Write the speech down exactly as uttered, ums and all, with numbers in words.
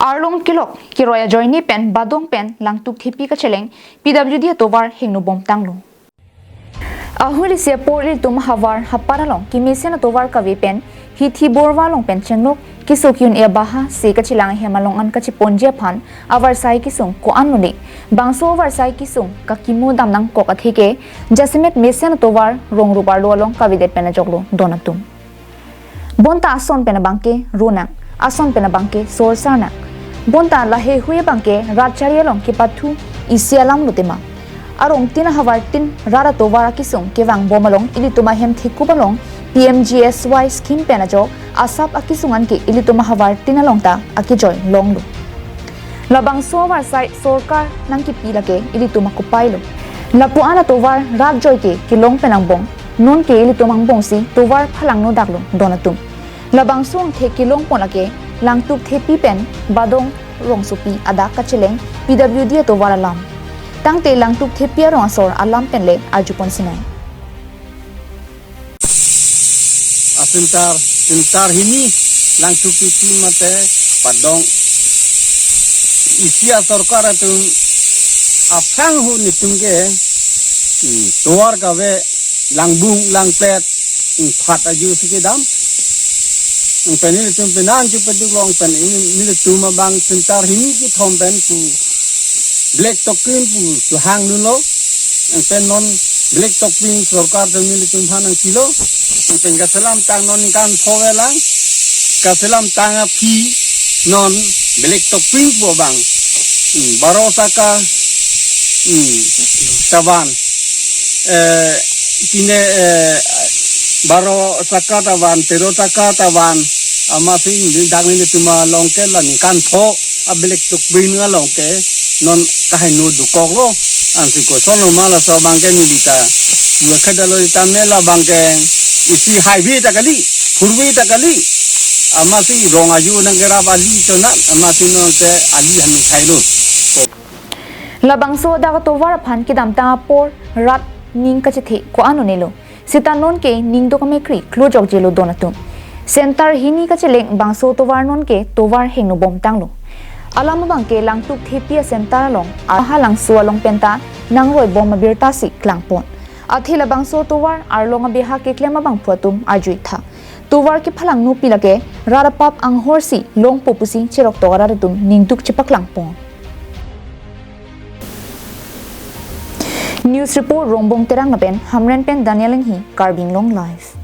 Arlong kelok keroi ajoine pen badong pen Langtuk Thepi kacheleng P W D atovar hingno bomtanglo. Ahuli isi apor ilitum ahavar hapat along kemesen atovar kave pen hithi borva along pen chenglok keso ki-un-e abaha se kachelang ahem along an kacheponji aphan avarsai kesung ko-an lone, bangso avarsai kesung kakimo damnangkok atheke jasemet mesen atovar rong rup arlo along kavedet pen ajoklo don atum. Bonta ason pen abangke ronang, ason pen abangke sorsarnang. Bonta laheihui abangke rat chari along kepathu isi alamlo tema. Arong tin ahavar tin rat atovar akesung kevang bom along ilitum ahem thekup along P M G S Y scheme pen ajok asap akesung anke ilitum ahavar tin along ta akejoi longlo. Labangso avarsai sorkar nangkepi lake ilitum akopailo. Lapu-an atovar rat joi ke kelong pen angbong, nonke ilitum angbongsi tovar phalangno daklo don atum. Labangso angthek kelongpon lake Langtuk Thepi pen badong rongsopi adak kacheleng P W D atovar alam. Tangte Langtuk Thepi arong asor alam pen le arjupon sinai. Asintar, sintar hini Langtuk Thepi mate padong isi asorkar atum aphrang hu netum ke, hmm, tovar kave langbung langplet, hmm, phat aju si kedam. Hmm, pen nelitum penan chu peduk long pen ini nelitum abang sintar hini kethom pen pu black topping pu chuhang dunlo. Pen non black topping sorkar atum nelitum aphan nangpilo. Pen kaselam tang non ningkan pho velang. Kaselam tang aphi non black topping pu abang. Hmm, baro saka, hmm, tavan. Eh, pine, eh, baro saka tavan, tero saka tavan. Amatsi dak nelitum along ke la ningkan pho a black topping along ke non kaheno dokoklo. Ansi kosonlo ma laso abangke neli ta. Dua khadalo ta me labangke isi highway ta kali, four way ta kali. Amatsi rong aju nangkerap ali chonat, amatsi nonke ali hanu thailo. Labangso adak atovar aphan kedamtang apor rat ning kachethe ko-an unelo. Seta nonke ning dokame kri klojokjelo don atum. Sintar hini kacheleng bangso tovar nonke tovar hingno bomtanglo. Alam abangke Langtuk Thepi asintar along, ahalangso along penta nangroi bom abirta si klangpon. Athe labangso tovar arlong abeha keklem abangphu atum arjuitha. Tovar kephalangnopi lake rat apap anghor si longpo pusi cheroktok arat atum ningduk chepaklangpon. News report Rongbong Terang lapen Hamren pen Daniel Enghi, Karbi Anglong Live.